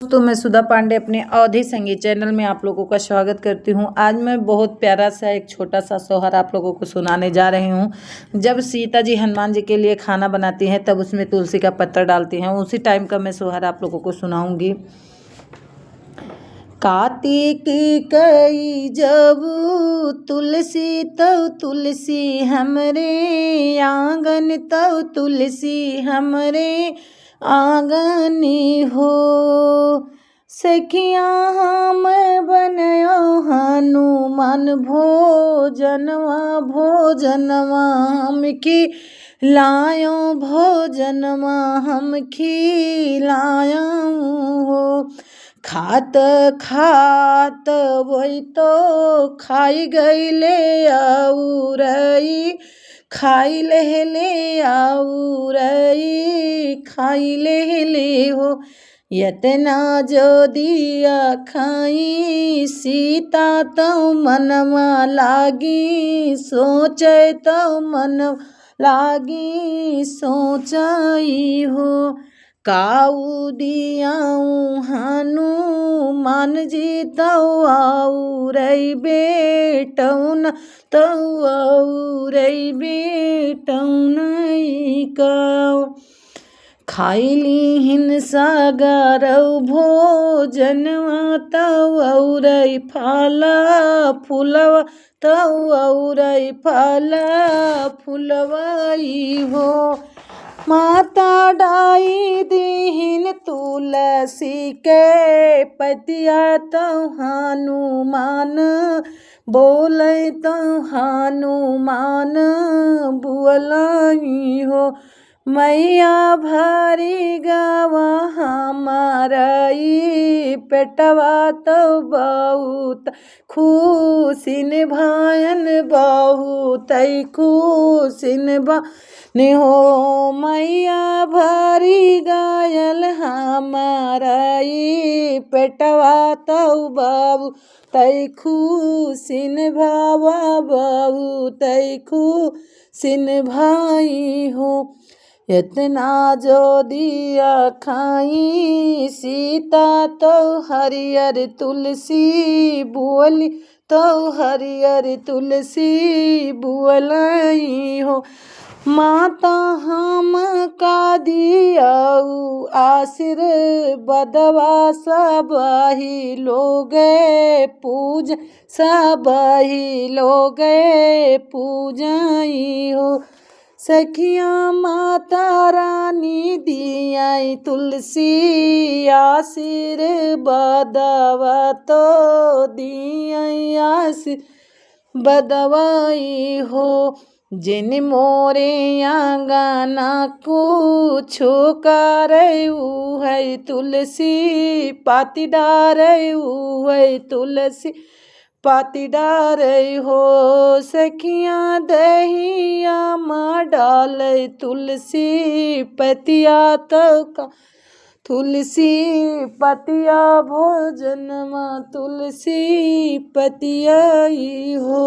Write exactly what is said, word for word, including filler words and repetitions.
दोस्तों, मैं सुधा पांडे अपने अवधी संगीत चैनल में आप लोगों का स्वागत करती हूँ। आज मैं बहुत प्यारा सा एक छोटा सा सोहर आप लोगों को सुनाने जा रही हूँ। जब सीता जी हनुमान जी के लिए खाना बनाती हैं, तब उसमें तुलसी का पत्ता डालती हैं, उसी टाइम का मैं सोहर आप लोगों को सुनाऊंगी। कातिक कई जब तुलसी, तौ तुलसी हमरे आंगन, तौ तुलसी हमरे आंगन हो। सखिया हम बनयो हनुमान भोजनवा, भोजनवा हम खिलायो, भोजनवा हम खिलायो हो। खात खात वही तो खाई गईले औरई, खाई लेहले औरई, खाई लेहले हो। यतना जो दिया खाई सीता, तौ मनवा लागी सोचे, तौ मन लागी सोचई हो। काऊ दियाऊ हनुमान जी, तौ औरई बेटौन, तौ औरई बेटौन काऊ। खाइली हिन सागरौ भोजनवा, तौ औरई फला फुलवा, तौ औरई फला फुलवाई हो। माता डाई दीहिन तुलसी के पतिया, तौ हनुमान बोलै, तौ हनुमान बोलाई हो। मैया भरी गवा हमारा ई पेटवा, तौ बहुत खुशिन भायन, बहुतै खुशिन भायन हो। मैया भरी गयल हमारा ई पेटवा, तौ बहुतै खुशिन भावा, बहुतै खुशिन भाई हो। यतना जो दिया खाई सीता, तौ हरियर तुलसी बोली, तौ हरियर तुलसी बोलाई हो। माता हम का दियाऊ आशीर्वादवा, सबही लोगे पूज, सबही लोगे पूजाई हो। सखिया माता रानी दियाई तुलसी आशीर्वादवा, तौ दियाई आशीर्वादवाई हो। जिन मोरे आंगना कुछु करै, उहै तुलसी पाती डारै, उहै तुलसी पाती डारै हो। सखिया दहिया मा डालै तुलसी पतिया, तौ का तुलसी पतिया भोजन मा तुलसी पतिया ई हो।